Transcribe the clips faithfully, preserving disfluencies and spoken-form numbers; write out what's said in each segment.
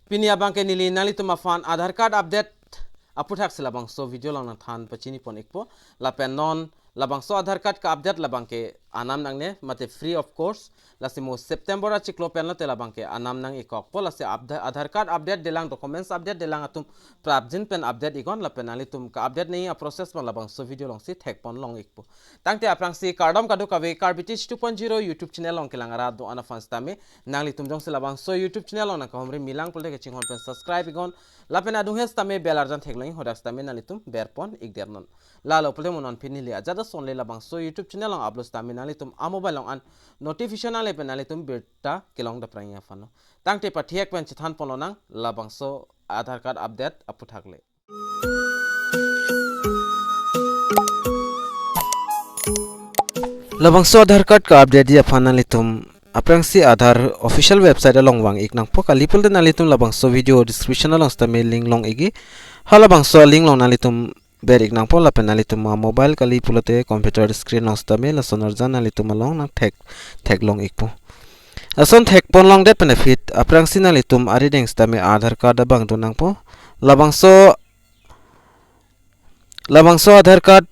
Pini abangke neli nanglitum aphan Aadhaar card update aputhaksi labangso video along nangthan pachini pon ikpo. Lapen non labangso Aadhaar card ka-update labangke anam nangne mate free of cost. Lasi mo September achiklo pen lote labangke anam nang-ikkokpo. Lasi upda-, Aadhaar card update detlang, documents update detlang atum prapjin pen update iknon, lapen nanglitum ka-update nangji a-process abang labangso video alongsi thekpon long ikpo. Tangte aphrangsi kardom kadokave Karbi Teach two point zero YouTube channel along kelang arat do-an aphan sitame, nanglitum jongsi labangso YouTube channel along nangkahumri milang pulote kachinghon pen subscribe iknon, lapen adunghe sitame bell arjan theklong ik, hadak sitame nanglitum berpon ikdetnon. Lalo pulote mo non pini neli ajat ason le labangso YouTube channel along upload sitame nanglitum a-mobile along an notification nangle pen nanglitum birta kelong daprang aphanlo. Tangte pathek pen chethan ponlonang labangso Aadhaar card update aputhak le. Labangso Aadhaar card ka-update ji aphan nanglitum aphrangsi Aadhaar official website along vang ik nangpo, kali pulote nanglitum labangso video description along sitame link long ikji. Halabangso link along nanglitum ber ik nangpo lapen nanglitum a-mobile kali pulote computer screen along sitame lason arjan nanglitum along nangthek, theklong ikpo. Lason thekpon longdet pen aphi aphrangsi nanglitum arideng sitame Aadhaar card abang do nangpo. Labangso, labangso Aadhaar card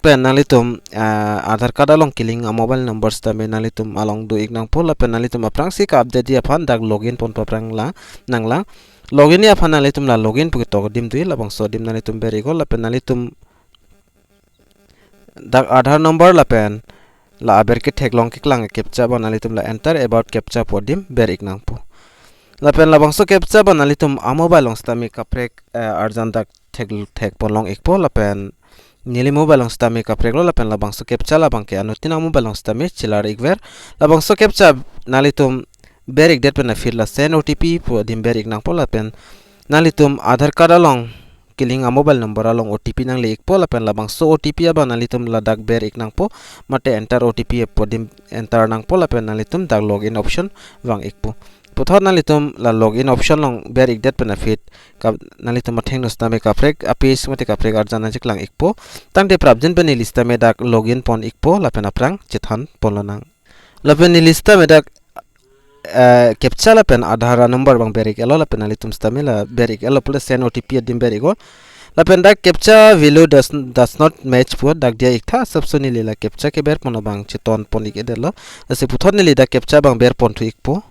pen nanglitum, ah, Aadhaar card along kelink a-mobile number sitame nanglitum along do ik nangpo lapen nanglitum aphrangsi ka-update ji aphan dak login pon paphrang la nanglang. Login ji aphan nanglitum la login pu ketok adim do, labangso adim nanglitum ber iknon lapen nanglitum dak Aadhaar number lapen la aber ketheklong keklang captcha abang nanglitum la enter about captcha pu adim ber ik nangpo. Lapen labangso captcha abang nanglitum a-mobile along sitame kaprek, eh, arjan dak thek, thekpon long ikpo lapen neli mobile along sitame kapreklo lapen labangso captcha labangke anuttin a-mobile along sitame chelar ikver. Labangso captcha nanglitum ber ikdet pen aphi la send O T P pu adim ber ik nangpo lapen nanglitum Aadhaar card along kelink a-mobile number along O T P nangle ikpo lapen labangso O T P abang nanglitum ladak ber ik nangpo mate enter O T P pu adim enter nangpo lapen nanglitum dak login option vang ikpo. Puthot nanglitum la login option along ber ikdet pen aphi ka nanglitum athengno sitame kaprek a-page mate kaprek arjan nangcheklang ikpo. Tangte prapjin pen neli sitame dak login pon ikpo lapen aphrang chethan ponlonang. Lapen neli sitame dak, eh, captcha lapen Aadhaar number abang ber ik-etlo lapen nanglitum sitame la ber ik-etlo pulote send O T P adim ber iknon. Lapen dak captcha value does, does not match pu dak diya iktha, asapso neli la captcha keber pon abang cheton pon ik-edetlo. Lasi puthot neli dak captcha abang ber ponthu ikpo.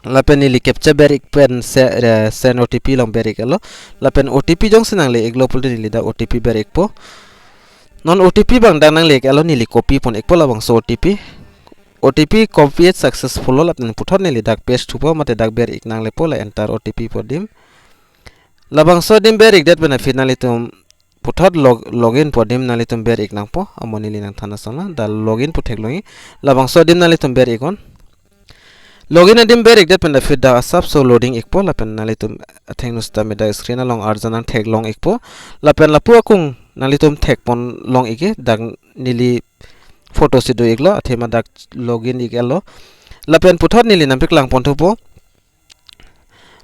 Lapen neli captcha ber ik pen se-, eh, send O T P along ber ik-etlo. Lapen O T P jongsi nangle iklo pulote neli dak O T P ber ikpo. Non O T P abang dak nangle ik-etlo, neli copy pon ikpo labangso O T P. O T P copied successful lo lapen puthot neli dak paste thupo mate dak ber ik nanglepo la enter O T P pu adim. Labangso adim ber ikdet pen aphi nanglitum puthot log-, login pu adim nanglitum ber ik nangpo, amo neli nangthan asonlo, dak login pu theklong ik, labangso adim nanglitum ber iknon. Login adim ber ikdet pen aphi dak asapso loading ikpo lapen nanglitum athengno sitame dak screen along arjan nangtheklong ikpo. Lapen lapu akung nanglitum thekpon long ikji, dak neli photo si do iklo, athema dak login ik-etlo. Lapen puthot neli nangpeklang ponthupo.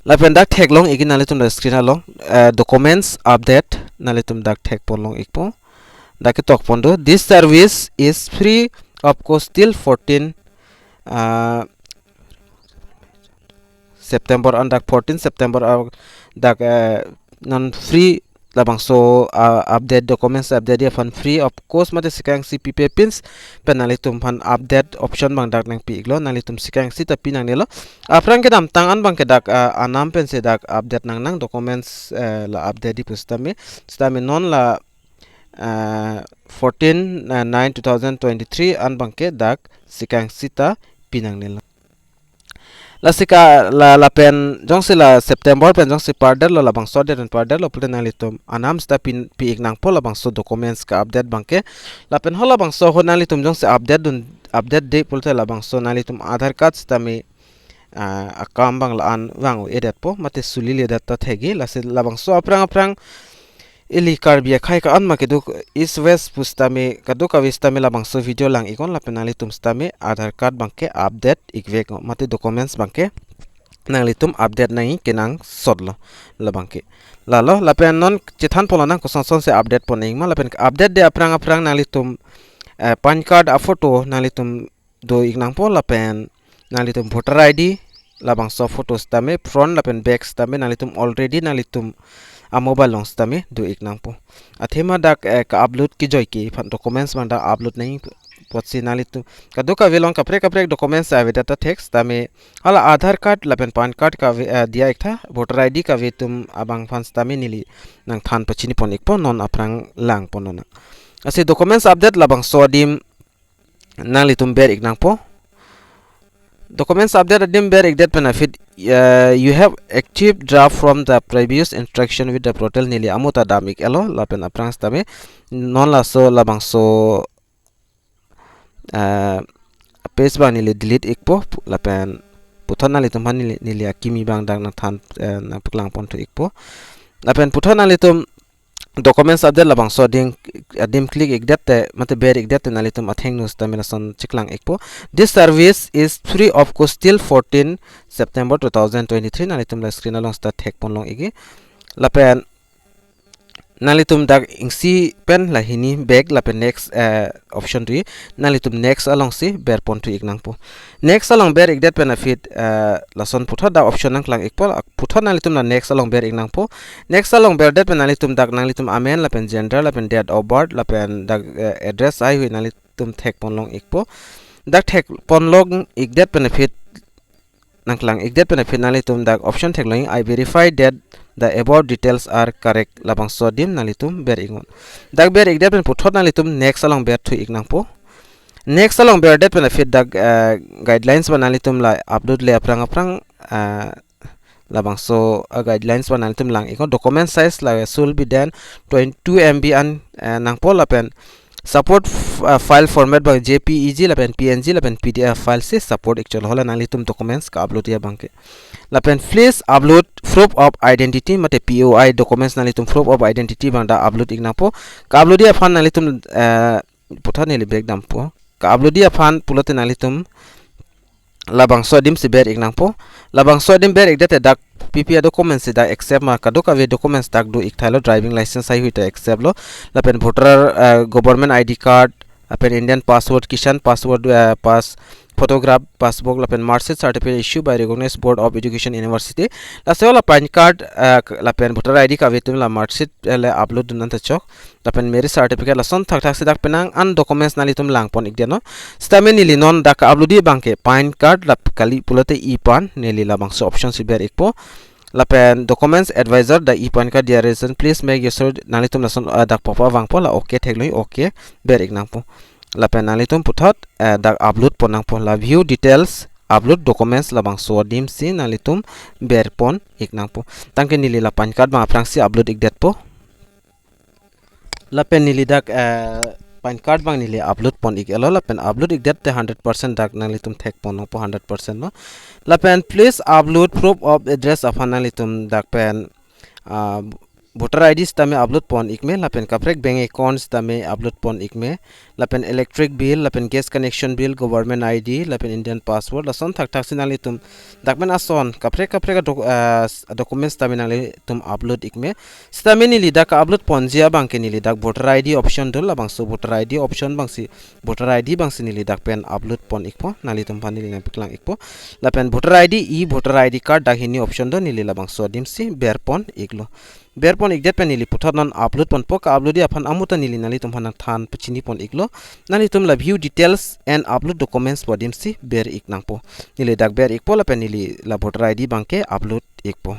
Lapen dak theklong ikji nanglitum dak screen along, eh, documents update nanglitum dak thekpon long ikpo. Dak ketok pon do, "This service is free of cost till fourteen, ah, September an dak fourteen September, ah, dak, eh, non free labangso, ah, update, documents update ji aphan free of cost mate sekang si pipe pins pen nanglitum aphan update option abang dak nangpi iklo, nanglitum sekang si ta pi nangnelo. Aphrang kedamtang an abangke dak, ah, anam pensi dak update nangnang documents, eh, la update ji pu sitame, sitame non la, ah, fourteen, ah, nine two thousand twenty-three an abangke dak sekang si ta pi nangnelo. Lasi ka la, lapen jongsi la September pen jongsi pardetlo, labangso date pen pardetlo pulote nanglitum anam sita pi, pi ik nangpo labangso documents ka-update abangke. Lapen halabangso ahut nanglitum jongsi update dun, update de pulote labangso nanglitum Aadhaar card sitame, ah, akam abang la-an vang-edetpo mate suliledet ta thekji. Lasi labangso aphrang aphrang ili Karbi akhei ko-an ma keduk East West pu sitame kadokave sitame labangso video lang iknon lapen nanglitum sitame Aadhaar card abangke update ikvek mate documents abangke nanglitum update nangji kenangsotlo labangke. Lalo lapen non chethan ponlonang kosonson si update pon nangji ma lapen update de aphrang aphrang nanglitum, eh, PAN card a-photo nanglitum do ik nangpo lapen nanglitum voter I D, labangso photo sitame front lapen back sitame nanglitum already nanglitum a mobile along sitame do-ik nangpo. Athema dak, eh, ka-upload kejoi ke aphan documents abang dak upload nangji apotsi nanglitum kadokave along kaprek kaprek documents avedet ta thek sitame hala Aadhaar card lapen PAN card kave, eh, diya-ik tha, voter I D kave atum abang aphan sitame neli nangthan pachini pon-ikpo, non aphrang lang pon nang. Lasi documents update labangso adim nanglitum ber-ik nangpo. Documents update adim ber-ikdet pen aphi, eh, you have active draft from the previous interaction with the portal, neli amo ta dam-ik-etlo lapen aphrang sitame non laso labangso, eh, page abang neli delete-ikpo lapen puthot nanglitum aphan neli, neli akimi abang dak nangthan, eh, nangpaklang ponthu-ikpo. Lapen puthot nanglitum documents update labangso adim, adim click-ikdet te mate ber-ikdet te nanglitum athengno sitame lason cheklang-ikpo. This service is free of cost till fourteen September two thousand twenty-three, nanglitum la screen along sita thek pon long-ikji. Lapen nanglitum dak isi pen la hini back lapen next, eh, option ri, nanglitum next alongsi ber ponthu-ik nangpo. Next along ber-ikdet pen aphi, eh, lason puthot dak option nangklang-ikpo, puthot nanglitum la next along ber-ik nangpo. Next along berdet pen nanglitum dak nanglitum amen lapen gender lapen date of birth lapen dak, eh, address haihui nanglitum thek pon long-ikpo. Dak thek pon long-ikdet pen aphi nangklang-ikdet pen aphi nanglitum dak option theklong, "I verify that the above details are correct," labangso adim nanglitum ber-iknon. Dak ber-ikdet pen puthot nanglitum next along berthu-ik nangpo. Next along berdet pen aphi dak, eh, guidelines abang nanglitum la upload le aphrang aphrang, eh, labangso, eh, guidelines abang nanglitum lang-iknon. Document size la should be then twenty-two M B an, eh, nangpo lapen support f-, ah, file format abang J P E G lapen P N G lapen P D F file si support-ik chot, hala nanglitum documents ka-upload-ji abangke. Lapen please upload proof of identity mate P O I documents, nanglitum proof of identity abang dak upload-ik nangpo. Ka-upload-ji aphan nanglitum, eh, puthot neli back dampo. Ka-upload-ji aphan pulote nanglitum labangso adim si ber-ik nangpo. Labangso adim ber-ikdet te dak P P A documents si dak accept ma, kadokave documents dak do-ik thailo, driving license haihui ta accept lo. Lapen voter, eh, government I D card, lapen Indian passport, Kisan passport, eh, pass, photograph, passbook, lapen marksheet certificate issued by recognized Board of Education University. Laso la PAN card, eh, k-, lapen voter I D kave atum la marksheet, eh, le upload dun anta chok. Lapen marriage certificate lason thakthak si dak penang an documents nanglitum lang pon-ikdetnon. Sitame neli non dak ka-upload-ji abangke PAN card lap kali pulote e-PAN, neli labangso option si ber-ikpo. Lapen documents advisor, the e-PAN card diya reason, please make use of, nanglitum lason, eh, dak popa vangpo la okay theklong, okay ber-ik nangpo. Lapen nanglitum puthot, eh, dak upload pon nangpo, la view details, upload documents labangso adim si nanglitum ber pon-ik nangpo. Tangke neli la PAN card abang aphrangsi upload-ikdetpo. Lapen neli dak, eh, PAN card abang neli upload pon-ik-etlo, lapen upload-ikdet te hundred percent dak nanglitum thek pon nangpo, hundred percent lo. Lapen please upload proof of address aphan nanglitum dak pen, ah, voter I D sitame upload pon-ik me, lapen kaprek bank account sitame upload pon-ik me, lapen electric bill, lapen gas connection bill, government I D, lapen Indian passport, lason thakthak si nanglitum dak pen ason kaprek kaprek a doc-, ah, s-, documents sitame nanglitum upload-ik me. Sitame neli dak ka-upload ponji abangke neli dak voter I D option do, labangso voter I D option abangsi, voter I D abangsi neli dak pen upload pon-ikpo, nanglitum aphan neli nangpaklang-ikpo. Lapen voter I D, e-voter I D card dak hini option do, neli labangso adim si ber pon-iklo. Ber pon-ikdet pen neli puthot non upload ponpo, ka-upload-ji aphan amo ta neli nanglitum aphan nangthan pachini pon-iklo. Nanglitum la view details and upload documents pu adim si ber-ik nangpo. Neli dak ber-ikpo lapen neli la voter I D abangke upload-ikpo.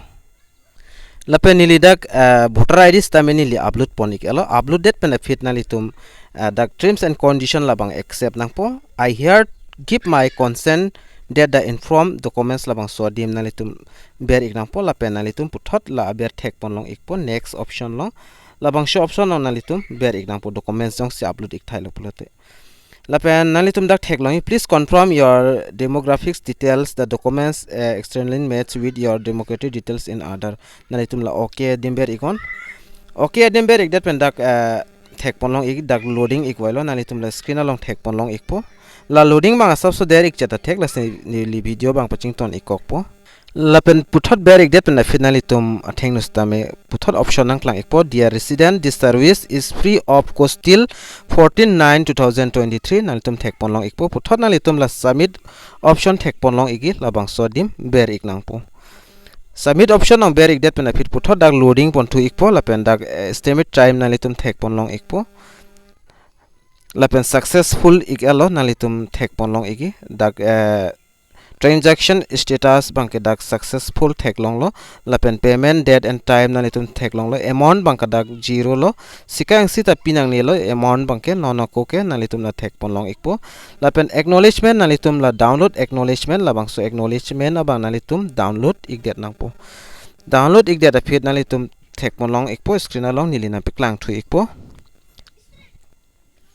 Lapen neli dak, eh, voter I D sitame neli upload pon-ik-etlo. Upload-det pen aphi nanglitum, eh, dak terms and condition labang accept nangpo. "I here give my consent that the informed documents," labangso adim nanglitum ber-ik nangpo, lapen nanglitum puthot la aber thek pon long-ikpo, next option along. Labangso option along nanglitum ber-ik nangpo, documents jongsi upload-ik thailo pulote. Lapen nanglitum dak theklong, "Please confirm your demographics details, the documents, eh, externally match with your demographic details in Aadhaar." Nanglitum la okay adim ber-iknon. Okay adim ber-ikdet pen dak, eh, thek pon long-ik, dak loading-ik vailo, nanglitum la screen along thek pon long-ikpo. La loading abang asapso der-ik chot ta thek, lasi neli video abang pachington-ikkokpo. Lapen puthot ber-ikdet pen aphi nanglitum athengno sitame puthot option nangklang-ikpo, "Dear resident, this service is free of cost till fourteen nine two thousand twenty-three." Nanglitum thekponlong-ikpo. Puthot nanglitum la submit option thekponlong-ikji, labangso adim ber-ik nangpo. Submit option nangber-ikdet pen aphi puthot dak loading ponthu-ikpo, lapen dak, eh, estimate time nanglitum thekponlong-ikpo. Lapen successful ik-etlo, nanglitum thekponlong-ikji. Dak, eh, transaction status abangke dak successful theklonglo. Lapen payment date and time nanglitum theklonglo. Amount abangke dak zero lo. Sika ing sita pinangnelo, amount abangke non ako ke nanglitum la thekponlong-ikpo. Lapen acknowledgement nanglitum la download acknowledgement, labangso acknowledgement abang nanglitum download-ikdet nangpo. Download-ikdet aphi nanglitum thekponlong-ikpo, screen along neli nangpaklangthu-ikpo.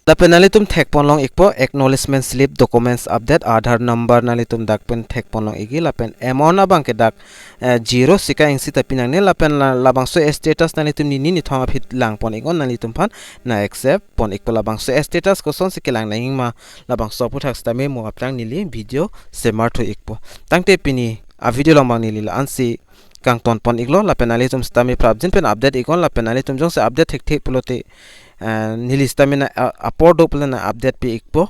Lapen nanglitum thekponlong-ikpo, acknowledgement slip, documents update, Aadhaar number nanglitum dak pen thekponlong-ikji, lapen amount abangke dak, eh, zero, sika ing sita pinangne, lapen la-, labangso status nanglitum nini nithom aphi langpon-iknon, nanglitum aphan nang-accept pon-ikpo. Labangso status kosonsi kelang nangjima, labangso aphuthak sitame mo aplang neli video semarthu-ikpo. Tangte pini avideo along abang neli la-ansi kangtonpon-iklo, lapen nanglitum sitame prapjin pen update-iknon, lapen nanglitum jongsi update thekthe pulote, eh, neli sitame na, ah, apor do pulote nang-update pi-ikpo,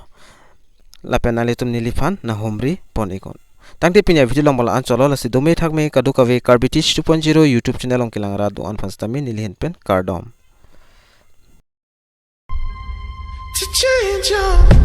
lapen nanglitum neliphan nanghumri pon-iknon. Tangte pini avideo along abang la-anchotlo, lasi dome thakme kadokave Karbi Teach two point zero YouTube channel along kelang rat do-an aphan sitame neli ahin pen kardom. To change your